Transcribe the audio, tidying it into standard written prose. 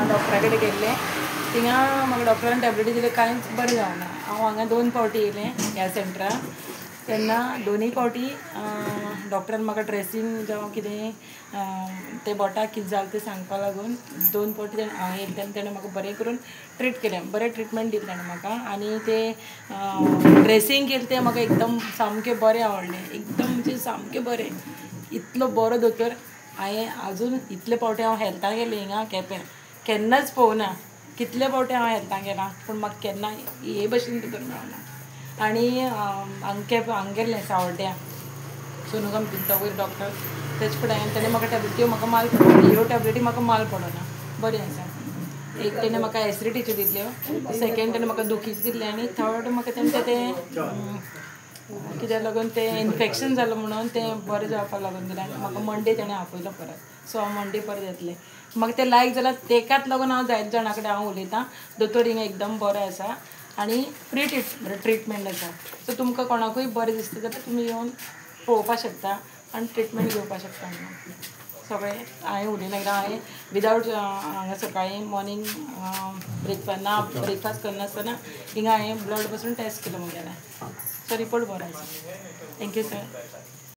डॉक्टरा कडेन गेल्लें, थिंगा म्हाका डॉक्टरान टॅबलेटी दिल्यो, कांयच बरें जावना. हांव हांगा 2 फावटी येयलें ह्या सेंटरार, तेन्ना 2 फावटी डॉक्टरान म्हाका ड्रेसींग जावं कितें ते बोटाक कितें जालें तें सांगपा लागून 2 फावटी तेणें हांव येयलें तेन्ना तेणें म्हाका बरें करून ट्रीट केलें, बरें ट्रिटमेंट दिलें तेणें म्हाका. आनी तें ड्रेसींग केलें तें म्हाका एकदम सामकें बरें आवडलें, एकदम म्हणजे सामकें बरें. इतलो बरो दोतोर हांवें आजून इतले फावटी हांव हेल्थाक गेलें हिंगा केपें केन्नाच पळोवना, कितले फावटी हांव हेल्थाक गेलां पूण म्हाका केन्ना हे भशेन दोतोर मेळना. आनी हांगा केपें हांगा गेल्लें सावड्ड्यां सोनू कंपनीचो वयर डॉक्टर, तेच फुडें हांवें तेणें म्हाका टॅबलेटी म्हाका माल पडना, ह्यो टॅबलेटी म्हाका माल पडना, बरें आसा. एक तेणें म्हाका एसिडिटीच्यो दिल्ल्यो, सेकेंड तेणें म्हाका दुखीच्यो दिल्ले, आनी थर्ड म्हाका तेणें तें कित्याक लागून तें इन्फेक्शन जालें म्हणून तें बरें जावपाक लागून दिलें. आनी म्हाका मंडे तेणें आपयलो परत, सो हांव मंडे परत येतलें. म्हाका तें लायक जाल्यार तेकाच लागून हांव जायते जाणां कडेन हांव उलयतां, दोतोर हिंगा एकदम बरो आसा आनी फ्री ट्रिटमेंट आसा. सो तुमकां कोणाकूय बरें दिसता जाल्यार तुमी येवन पळोवपाक शकता आनी ट्रिटमेंट घेवपाक शकता म्हणून सगळें हांवें उलयना. कित्याक हांवें विदावट हांगा सकाळीं मॉर्निंग ब्रेकफास्ट ना ब्रेकफास्ट करनासतना हिंगा हांवें ब्लड पसून टेस्ट केलो म्हगेलें, सो रिपोर्ट बरो आसा. Thank you sir.